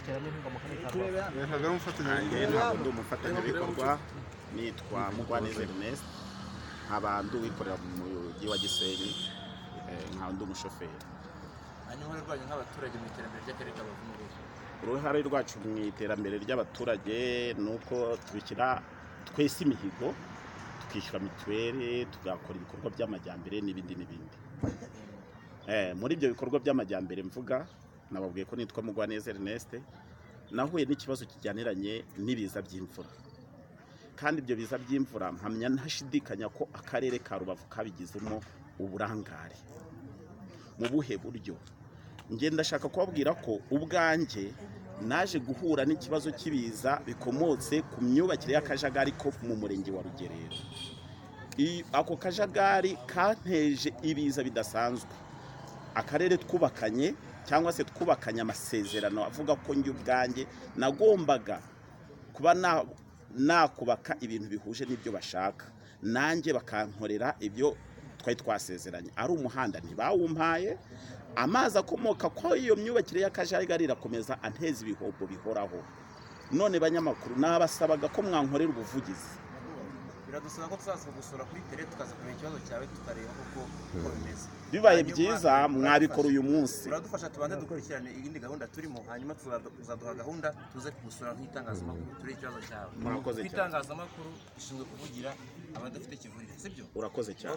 Bateramo inkunga mu karere ka Rubavu. Ntabwo ari umufatanyabikorwa. Nanjye ntabwo ndi umufatanyabikorwa, nitwa Mugwaneza Ernest, nkaba ndi uwikorera mu mujyi wa Gisenyi, nkaba ndi umushoferi. Hanyuma uruhare rwanyu nk'abaturage mu iterambere ry'akarere ka Rubavu ni uruhe? Uruhare rwacu mu iterambere ry'abaturage ni uko tubishyira twese imihigo, tukishyura mituweli, tugakora ibikorwa by'amajyambere n'ibindi n'ibindi. Muri ibyo bikorwa by'amajyambere mvuga, nababwiye ko nitwa Mugwaneza Ernest, nahuye n'ikibazo kijyaniranye n'ibiza by'imvura, kandi ibyo biza by'imvura mpamya ntashidikanya ko akarere ka Rubavu kabigizemo uburangare. Mu buhe buryo? Njye ndashaka kubabwira ko ubwanjye naje guhura n'ikibazo cy'ibiza bikomotse ku myubakire y'akajagari ko mu murenge wa Rugerero. Ako kajagari kanteje ibiza bidasanzwe. Akarere twubakanye cyangwa se twubakanye amasezerano avuga ko njye ubwanjye nagombaga kuba nakubaka ibintu bihuje n'ibyo bashaka, nanjye bakankorera ibyo twari twasezeranye. Ari umuhanda ntibawumpaye, amazi akomoka ko iyo myubakire y'akajagari irakomeza anteza ibihombo bihoraho. None banyamakuru, nabasabaga ko mwankorera ubuvugizi. Biradusaba ko tuzaza kugusura kuri terrain, tukaza kureba ikibazo cyawe, tukareba koko uko bimeze. Bibaye Hanyuma, byiza mwabikora uyu munsi. Uradufasha tubanze dukurikirane iyindi gahunda turimo, hanyuma tuzaduha gahunda tuze kugusura nk'itangazamakuru, turebe ikibazo cyawe. Murakoze cyane. Itangazamakuru rishinzwe kuvugira abadafite kivurira, sibyo? Urakoze cyane.